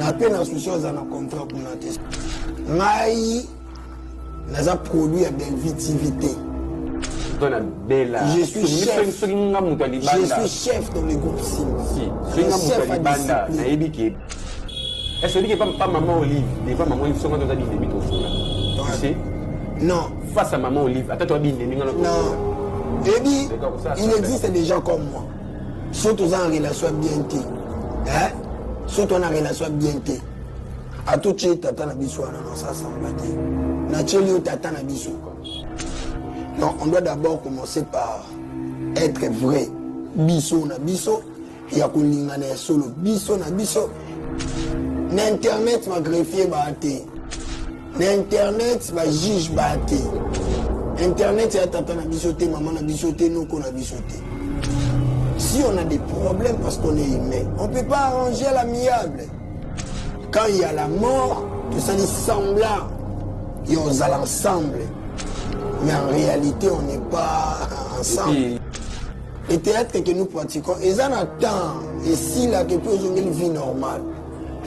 Na mpe na souci oza na contrat kuna te. Ngai naza produit ya Bellevue TV te. Toi na Bella. Je suis chef. Soki nga moto ya libanda. Je suis chef dans le groupe Simba. Si. Soki nga moto ya libanda nayebi ke est-ce que pas pas maman Olive, devant maman Olive soki toza bindemi tofola. Tu sais? Non. Face à maman Olive, ata toza bindemi nga na Non. Ebi, il existe des gens comme moi. Soki toza en relation bien te. Hein? Soki toza na relation bien te. Atotie tata na biso wana non ça sembla te. Natieli yo tata na biso. Non, on doit d'abord commencer par être vrai. Biso na biso ya kolingana ya solo biso na biso na internet ba greffier ba te na internet ba juge ba te internet ya tata na biso te mama na biso te noko na biso te. Si on a des problèmes parce qu'on est humain, on peut pas arranger l'amiable. Quand il y a la mort, tout ça dit semblant et on est ensemble. Mais en réalité, on n'est pas ensemble. Le théâtre que nous pratiquons, ils en attendent. Et si là, que puis une vie normale.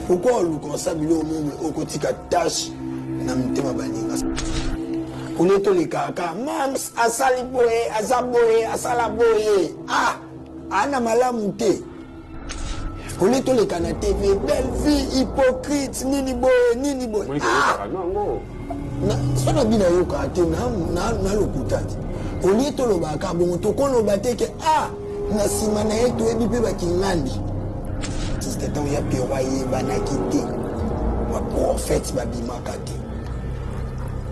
Pourquoi on nous consacre au monde au côté tâche na motema baninga olie tolekaka mams asali boye aza boye asala boye ah ana malamu te olie toleka na TV belle vie hypocrite nini boye nini boye ah! So na bino ayokaka te na lokuta te olie tolobaka bongo tokoloba te ke ah na nsima na ye toyebi mpe bakingandi artiste ntango ya Pero ayebanaki te baprophète babimaka te.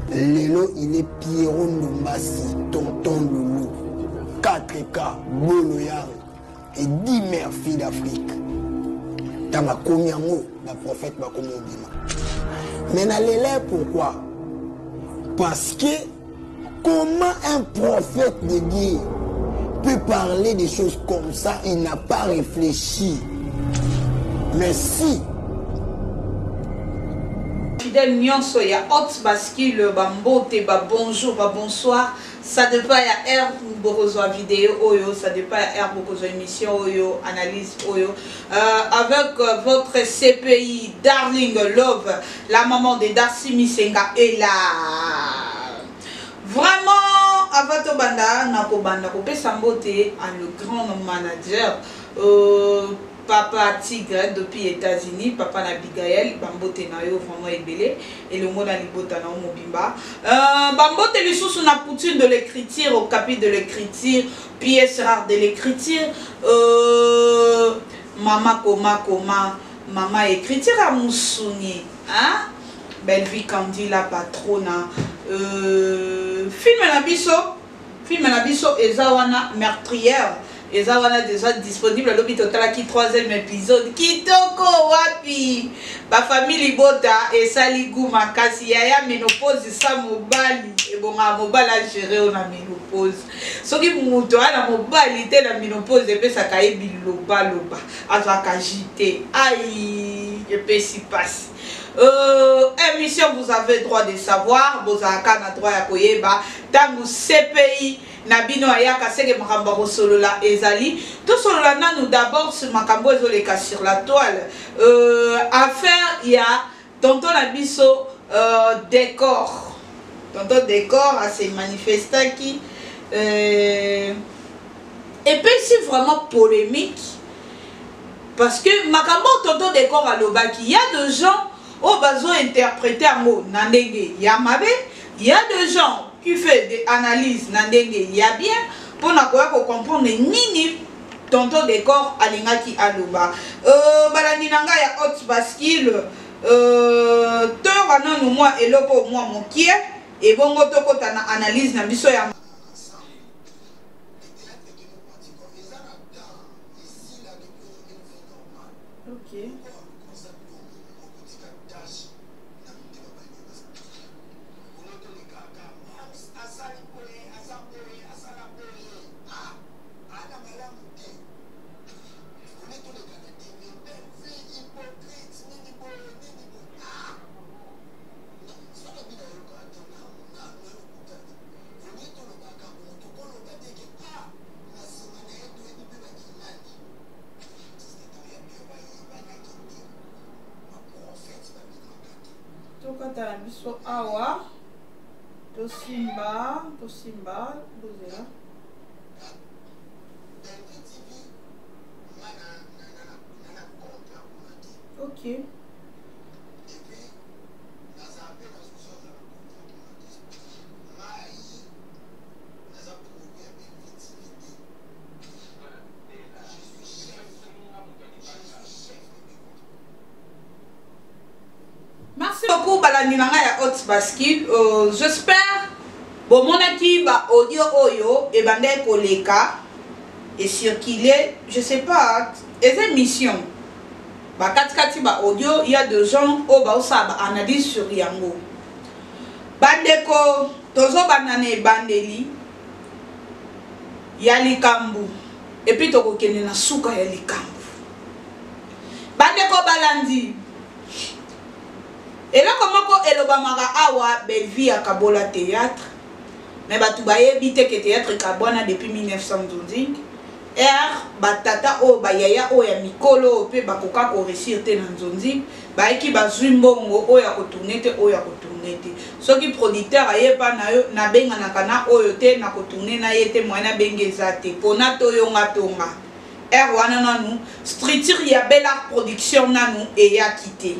Lelo il est Pierrot Ndombasi, tonton Loulou, 4K Bolo Yang et 10 mères filles d'Afrique. Ntango akomi yango baprophète bakomi obima. Mais na lela pourquoi? Parce que comment un prophète de Dieu peut parler des choses comme ça, il n'a pas réfléchi. Mais si fidèle nyonso ya Haute Bascule, ba mbote, ba bonjour, ba bonsoir, ça dépend ya heure bokozwa vidéo oyo, ça dépend ya heure bokozwa émission oyo, analyse oyo, avec votre CPI Darling Love, la maman de Darcy Misenga est là. Vraiment, avant tobanda nakobanda kopesa mbote à le grand manager Papa Tigre depuis États-Unis, papa na Abigail, bambote na yo vraiment ebele, elongo na libota na yo mobimba. Bambote lisusu na Poutine de l'écriture, au capi de l'écriture, pièce rare de l'écriture, mama koma koma, mama écriture à Moussouni, hein? Bellevue Candy la patrona. Film na biso, film na biso eza wana meurtrière. Eza wana déjà disponible lobi totalaki 3e épisode. Kitoko wapi? Ba famille libota esali goût makasi yaya ménopause sa mobali ebonga mobali a gérer na ménopause. Soki muto ana mobali te na ménopause epesaka ye biloba loba azwaka jité. Aïe, epesi pasi. Émission vous avez droit de savoir, bozalaka na droit ya koyeba tangu CPI na bino ayaka seke makambo ya kosolola ezali. Tosolola nanu d'abord sur makambo ezoleka sur la toile. Affaire ya tonton na biso décor. Tonton décor a se manifestaki, epesi vraiment polémique parce que makambo tonton décor alobaki, il y a des gens oyo bazo interpréter yango na ndenge ya mabe, il y a des gens qui fait des analyses na ndenge ya bien pour na koya ko comprendre nini tonton décor alingaki aloba. Balandi na ngai ya Haute Bascule, toyoka nanu mwa eloko mwa mokie ebongo tokota na analyse na biso ya Ok. Tokota na biso awa. Tosimba, tosimba, bozela. Ok. Merci beaucoup balandi na ngai ya Haute Bascule. Euh, j'espère bomonaki ba audio oyo ebandaki koleka e circuler, je sais pas, eza mission. Bakatikati ba audio, il y a des gens oyo baosala ba analyse sur yango. Bandeko, tozobanda na ebandeli ya likambo epuis tokokende na suka ya likambo. Bandeko balandi, eloko moko elobamaka awa, Bellevue akabola théâtre, mais bato bayebi te ke théâtre ekabwana depuis 1995. R batata oyo bayaya oyo ya mikolo oyo mpe bakoka koresir te na nzonzi, bayaki bazwi mbongo oyo ya kotourne te, oyo ya kotourne te. Soki producteur aye epa na yo, nabenganaka na oyo te, na kotourne na ye te, moyen nabenge eza te pona toyonga tonga. Heure wana nanu structure ya Bel Art Production nanu eyaki te.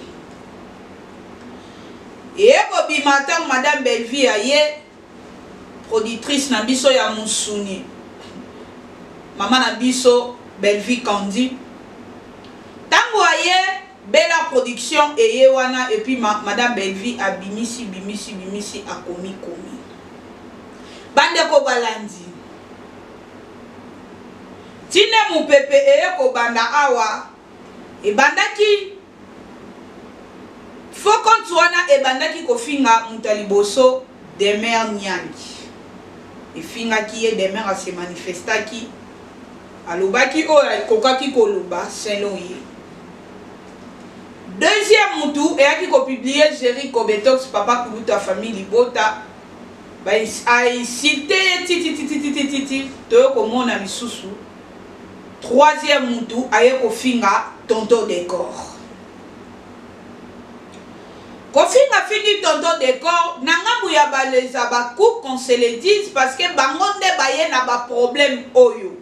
Eye kobima ntango Madame Bellevue aye, productrice na biso ya musuni, mama na biso Bellevue Kandy. Ntango aye Bel Art Production eye wana, et puis ma, Madame Bellevue abimisi bimisi bimisi akomi komi. Bandeko balandi, Tine mupepe eye kobanda awa ebandaki faux compte wana ebandaki kofinga moto ya liboso Demeure Niangi efingaki ye. Demeure ase manifestaki, alobaki oyo akokaki koloba selon ye. Deuxième mutu eyaki kopublie Jerry Kobetox, papa kulutu ya famille libota, ba a insulte ye tititititititi. Toye komona lisusu troisième mutu aye kofinga tonton Decor, kofinga fingi tonton Decor na ngambu ya baleza bacoup, qu'on se le dise, parce que bango nde baye na ba problème oyo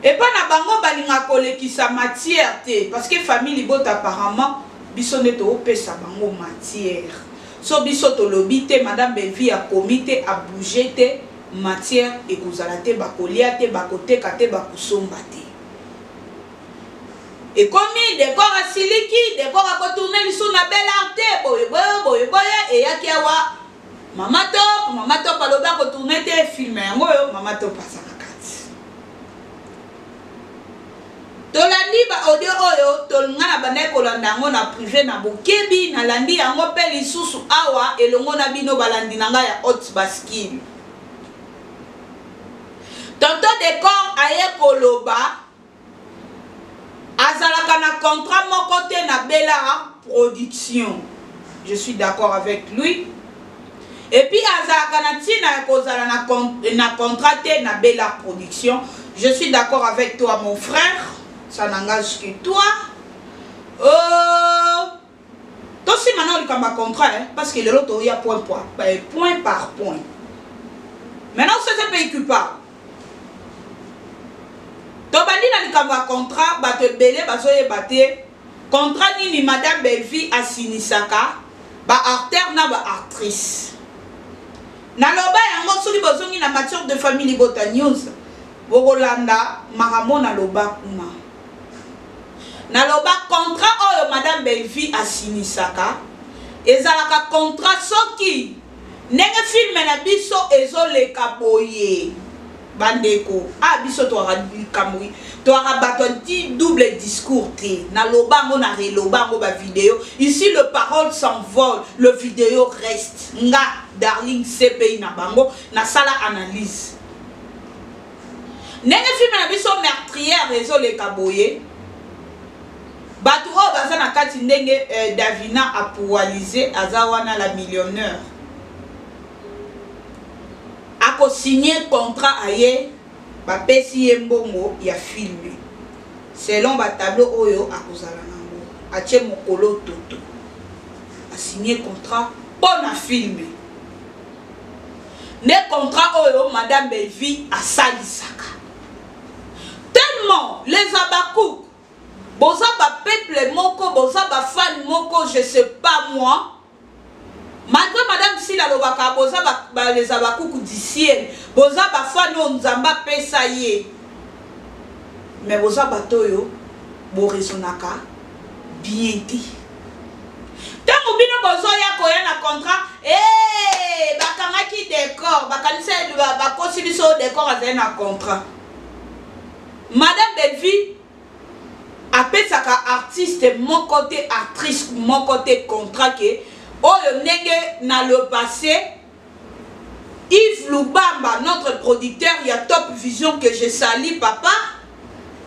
epa na bango, balinga kolekisa matière te, parce que famille libota apparemment biso nde toopesa bango matière. So biso tolobi te, Madame Bellevue akomi te, abouge te, matière ekozala te, bakolia te, bakoteka te, bakosomba te. Ekomi Decor asiliki, Decor akotourne lisusu na Bel Art te, boye boye boye boye. Eyaki awa Mama Top, Mama Top alobi akotourne te film yango oyo Mama Top aza na kati. Tolandi ba audio oyo nga na bandaki kolanda yango na privé na bokebi, nalandi yango mpe lisusu awa elongo na bino balandi na ngai ya Haute Bascule. Tonton Decor aye koloba azalaka na contrat moko te na Bella Production. Je suis d'accord avec lui. Et puis azalaka na ntina ya kozala na, na contrat te na Bella Production. Je suis d'accord avec toi mon frère, ça n'engage que toi. Tosima na likambo ya contrat, hein, parce que lelo toya point, point, point par point. Maintenant c'est un pays coupable. Tobandi na likambo ya contrat, bato ebele bazoyeba te contrat nini Madame Bellevue asinisaka baacteur na baactrice. Naloba yango, soki bozongi na matière de famille libota news, bokolanda makambo naloba kuna. Naloba contrat oyo Madame Bellevue asinisaka ezalaka contrat soki ndenge filme na biso ezoleka boye. Bandeko, a biso toaka likambo, toaka bato anti double discours te. Naloba yango, na reloba yango bavideo ici, le parole s'envole, le vidéo reste. Nga Darling CPI na bango, nasala analyse ndenge filme na biso meurtrière ezoleka boye, bato oyo baza na kati, ndenge Davina apualize aza wana la millionnaire, akosigne contrat, aye bapesi ye mbongo ya filme selon batableau oyo akozala nango, atie mokolo toto. Asigne contrat mpo na filme. Nde contrat oyo Madame Bellevue asalisaka. Tellement les Habacuc boza ba peuple moko, boza ba fan moko, je sais pas moi. Malgré Madame Sila alobaka boza ba, ba les Habacuc du ciel, boza ba fan oyo Nzambe apesa ye. Mais boza bato oyo bo raisonnaka bien te. Tango bino bozoya koya na contrat, eh bakangaki decor, bakanisa bakosi biso decor azali na contrat. Madame Bellevue apesaka artiste moko te, actrice moko te contrat ke oyo ndenge na le passé Yves Lubamba notre producteur ya Top Vision que je salue papa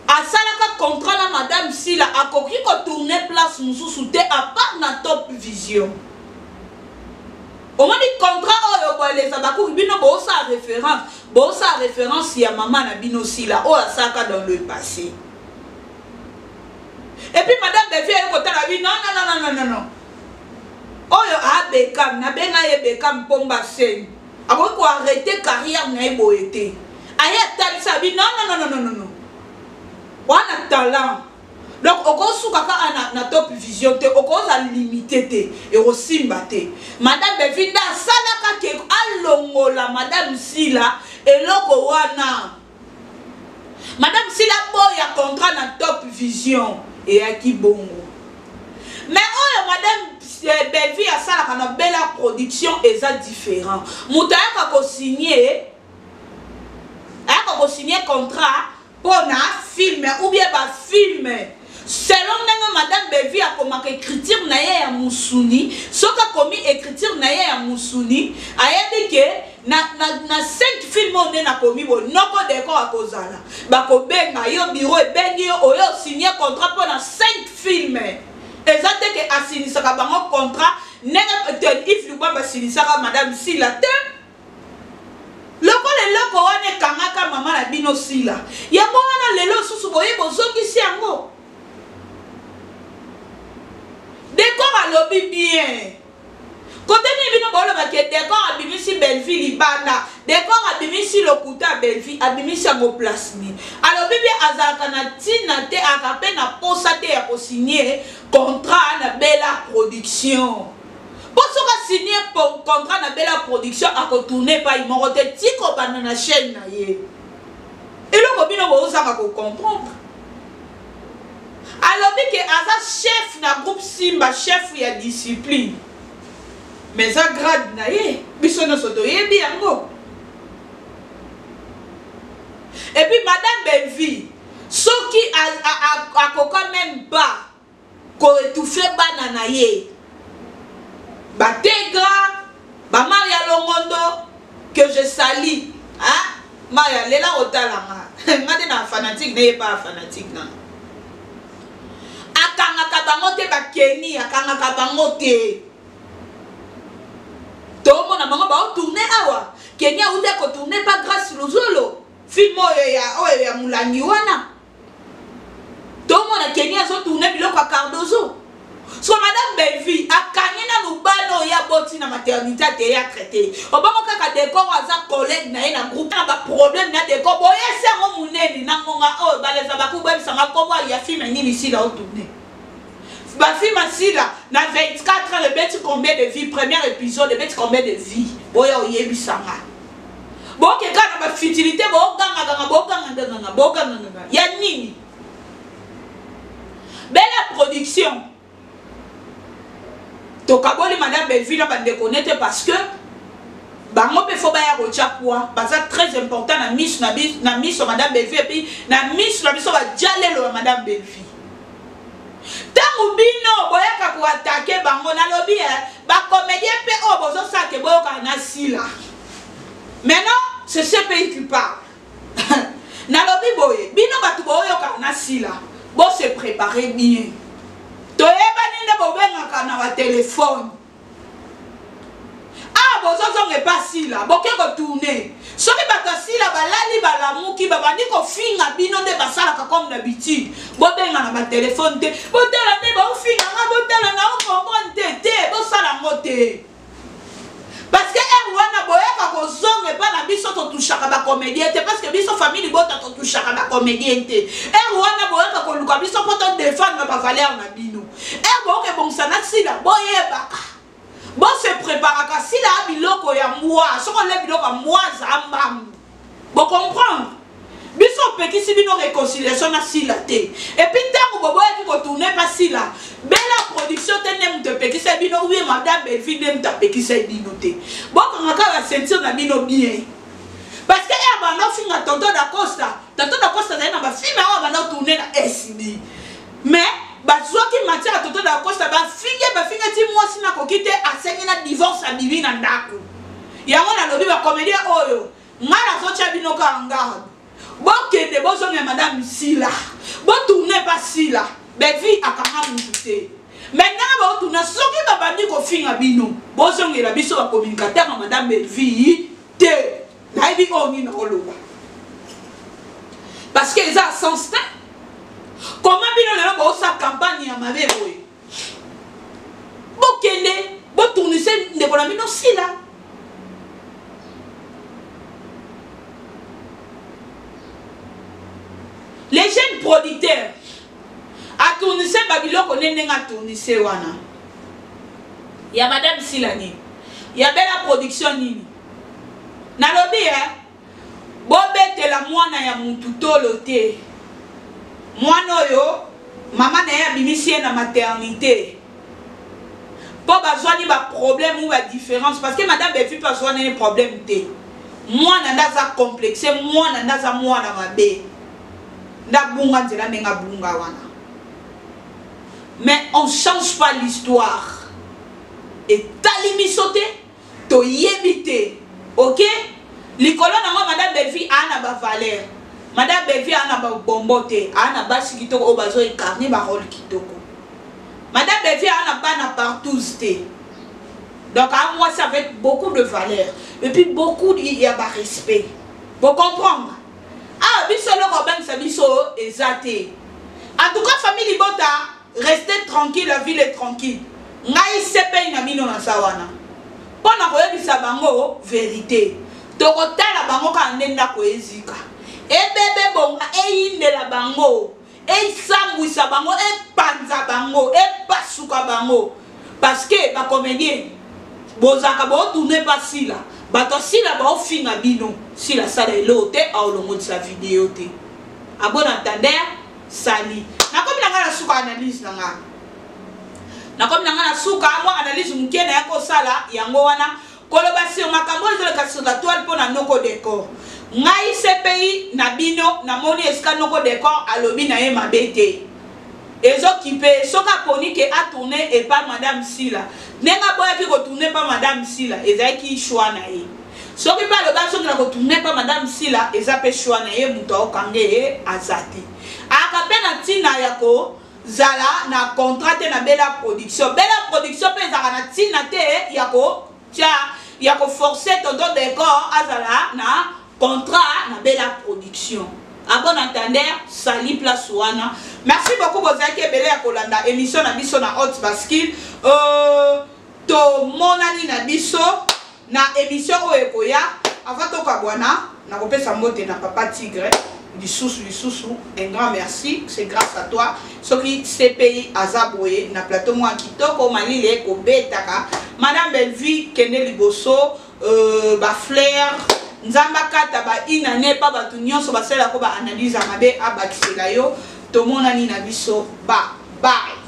asalaka contrat na madame Sila akoki ko tourner place mosusu te à part na Top Vision. Omoni contrat oyo boeleza bakuki bino bosala référence, bosala référence ya mama na bino Sila oyo asalaka dans le passé. Et puis madame Bellevue aye kotala bi non non non non non non. Oyo a Beckham, na benga ye Beckham pomba scène. Akoki ko arrêter carrière na ye boye te. Aye atalisa bi non non non non non non. Wana talent. Donc okosuka kaka na, na top vision te, okoza limité te, ekosimba te. Madame Bellevue nde asalaka ke alongola Madame Sila eloko wana. Madame Sila boya contrat na top vision eyaki bongo. Mais oyo Madame eh, Bellevue asalaka na Bella Production eza différent. Moto ayaka ko signer ayaka ko signer contrat pona film ou bien ba film selon ndenge Madame Bellevue akomaka écriture na ye ya musuni. Soki akomi écriture na ye ya musuni, ayebi ke na, na, na 5 film oyo nde nakomi boye, noko decor akozala, bakobenga yo, bureau ebengi yo, oyo osigne contrat mpo na 5 film. Eza te ke asinisaka bango contrat ndenge Yves Lubamba asinisaka Madame Sila te. Lokola eloko wana ekangaka mama na bino Sila, yango wana lelo susu boye bozongisi yango. Decor alobi bien. Kote nini bino boloba ke Decor abimisi Bellevue libanda, Decor abimisi lokuta ya Bellevue, abimisi yango place nini? Alobi bien azalaka na tina te, azalaka pe na posa te ya ko signer contrat na Bella Production. Po soki a signer contrat na Bella Production ako tourner epai moko te ti kobanda na chaîne na ye. Eloko bino bozanga ko comprendre. Alobi ke aza chef na groupe Simba, chef ya discipline. Mais eza grade na ye, biso nyonso toyebi yango. Et puis Madame Bellevue, soki akoka même pas ko étouffer bana na ye, ba Tegra, ba Maria Longondo que je salue, hein? Maria lela otala nga. Nga nde na fanatique na ye pa fanatique na. Akangaka bango te ba Kenny, akangaka bango te. Tomona bango ba tourner awa. Kenny auta ko tourner pa Grâce Luzolo. Film oyo ya oyo ya mulangi wana. Tomona Kenny azo tourner biloko ya Cardozo. So Madame Bellevue akangi nanu bana oyo aboti na maternité ya théâtre te. Obongo kaka décor aza collègue na ye na groupe na ba problème na décor boyesi yango munene na ngonga oyo baleza baku boyebisa nga kombo ya film nini sila o tourner. Ba film sila na 24 heures ebeti combien de vues, premier épisode ebeti combien de vues boya oyebisa nga. Boke kaka na ba futilité bo ganga ganga bo ganga ganga bo ganga ganga ya nini? Bella Production tokaboli Madame Bellevue na bandeko nete parce que bango pe faut baya kotia poids, baza très important na miso na biso, na miso Madame Bellevue et puis na miso na biso ba jalelo ya Madame Bellevue. Tango bino boyaka ko attaquer bango nalobi ba comédien pe oyo bozosala ke boyoka na Sila. Maintenant c'est ce pays qui parle. Nalobi boye bino batu boyoka na Sila, bo se préparer bien. Toyebani nde bobengaka na ba téléphone. Ah Awa bozozonga epa Sila, boke ko tourner. Soki bato ya Sila balali balamuki babandi kofinga bino nde basalaka comme d'habitude. Bobenga na ba telephone te. Botala nde baofinga nga, botala na o comprendre te te, bosala yango te. Parce que heure wana boyaka kozonga epa na biso totushaka ba comédien te parce que biso famille libota totushaka ba comédien te. Heure wana boyaka koluka biso mpo to défendre ba valeur na bino. Heure boyoka ebongisa na Sila boyebaka. Bo se preparaka sila a biloko ya mbwa soki olie biloko ya mbwa za mbangu. Bo comprendre? Biso opekisi bino reconciliation na Sila te. Et puis tango boboyaki ko tourner pa Sila, Bella production te nde moto epekisa bino ou bien madame Bellevue nde moto apekisa bino te. Bokanga kaka ceinture na bino bien. Parce que eh banda ofinga tonton da Costa, tonton da Costa azali na ba film awa banda tourner na SB. Mais bazwaki matière ya tonton da Costa bafinge bafinge ti mwasi nakoki te asengi na divorce abimi na ndako. Yango nalobi ba comédien oyo ngai nazotya bino kaka ngarde bokende bozongela madame Sila botourne pa Sila Bellevue akanga mutu te mais ndenge baotuna soki babandi kofinga bino bozongela biso bacommunicateur ya madame Bellevue te nayebi oyo nini naoloba parce que eza sens te comment bino lelo boosa campagne ya mabe boye bokende botournise ndeko na bino sila les jeunes producteurs atournise babiloko nde ndenge atournise wana ya madame sila nini ya bela production nini nalobi eh bobetela mwana ya mutu tolo te mwana oyo mama na ye abimisi ye na maternité mpo bazwani baproblème ou badiférence parce que madame befi mpe azwani ye problème te mwana nde aza complexe mwana nde aza mwana mabe nde abunga nzela ndenge abunga wana mais on change pas l'histoire etali biso te toyebi te ok likolo nango madame Bellevue aa na ba valeur madame Bellevue aa na ba bonbon te aa na basi kitoko oyo bazo incarner ba role kitoko madame Bellevue aa na bana partout te donc aa mwasi avec beaucoup de valeur et puis beaucoup ya ba respect bo comprendre awa biso eloko obangisa biso eza te en tout cas famille libota Restez tranquille, la ville est tranquille. Ngai CPI na bino naza wana. Mpo na koyebisa bango verite. Tokotala bango kaka nde ndako ezika. Ebebe bonga eyindela bango. Esambwisa bango, epanza bango, epasuka bango. Parce que ba comédiens bozalaka bo tourner pa sila. Bato ya sila baofinga bino. Sila sala eloko te, aolongolisa video te. A bon entendeur, Sali. Nakomi na ngai na suka analyse na ngai. Nakomi na ngai na suka mwa analyse moke na ya kosala yango wana koloba sur makambo oyo ezoleka sur la toile mpo na noko decor. Ngai CPI na bino namoni esika noko decor alobi na ye mabe te. Ezokipe soki aponi ke atourne epa madame Sila. Ndenge aboyaki kotourne epa madame Sila ezalaki choix na ye. Soki pe alobi azongela ko tourner pa madame Sila eza pe choix na ye mutu aokange ye aza te. Aka pe na tina ya ko zala na contrat te na Bella production. Bella production pe ezalaka na tina te ya ko tia ya ko forcer tonton Decor azala na contrat na Bella production. A bon entendeur, salut place wana. Merci beaucoup bozalaki ebele ya kolanda émission na biso na Haute Bascule. Euh, tomonani na biso Na emission oyo ekoya, avant tokabwana, nakopesa mbote na papa Tigre lisusu lisusu un grand merci, c'est grâce à toi soki CPI aza boye na plateau mwa kitoko malili ekobetaka. Madame Bellevue kende liboso euh, ba fleurs Nzambe akata ba inane pa bato nyonso basalelako ba analyse ya mabe abakisela yo. Tomonani na biso ba bye.